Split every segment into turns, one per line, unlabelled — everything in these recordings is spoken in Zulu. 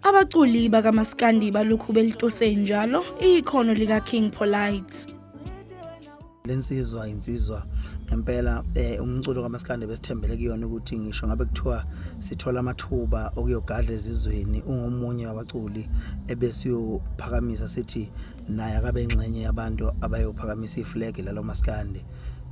Abaculi bakamaskandi balokhu belitose njalo ikhono likaKing Polite.
Lensizwa insizwa ngempela eh umculo kaMaskandi besithembele kuyona ukuthi ngisho ngabe kuthiwa sithola amathuba okuyogadla ezizweni ungomunye wabaculi ebesiyophakamisa sithi naye akabe ingxenye yabantu abayophakamisa iflag lalo maskandi.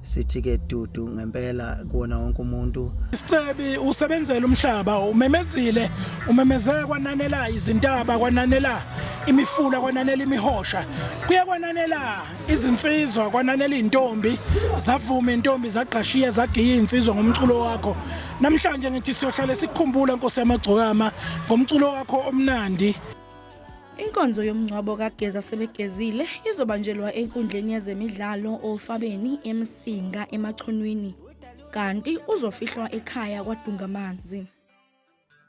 Sithi ke dudu ngempela kuwona wonke umuntu.
Isicebi usebenzela umhlaba umemezile umemeze kwananela izintaba kwananela imifula kwananela imihosha kuye kwananela izinsizwa kwananela izintombi zavuma intombi zagqashiya zagiya izinsizwa ngomculo wakho. Namhlanje ngithi siyohlale sikukhumbula Nkosi yamagcokama ngomculo wakho omnandi.
Inkonzo yomngcwabo kaGeza Sebegezile izobanjelwa enkundleni yezemidlalo oFabeni eMsinga eMachunwini kanti uzofihlwa ekhaya kwaDungamanzi.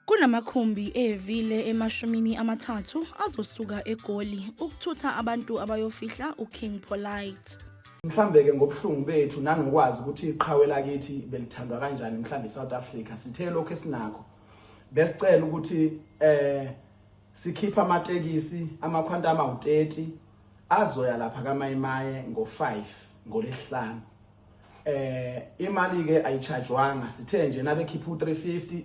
Kunamakhumbi evile emashumini amathathu azosuka eGoli ukuthutha abantu abayofihla uKing Polite.
Mhlambe ke ngobuhlungu bethu nangokwazi ukuthi iqhawe lakithi belithandwa kanjani mhlambe iSouth Africa sithe lokho esinakho besicela ukuthi eh sikhipha amatekisi amakhwantama awu-30 azoya lapha kaMayimaye ngo-5 ngolesihlanu. Eh imali ke ayichajwanga sithe nje nabekhipha u350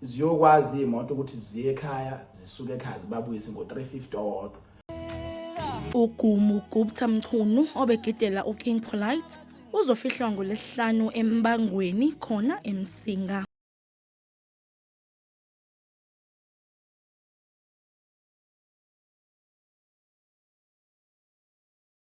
ziyokwazi imoto ukuthi ziye ekhaya zisuke ekhaya zibabuyise ngo350 owodwa.
Ugumu Gupta Mchunu obegidela uKing Polite uzofihlwa ngoLwesihlanu eMbangweni khona eMsinga.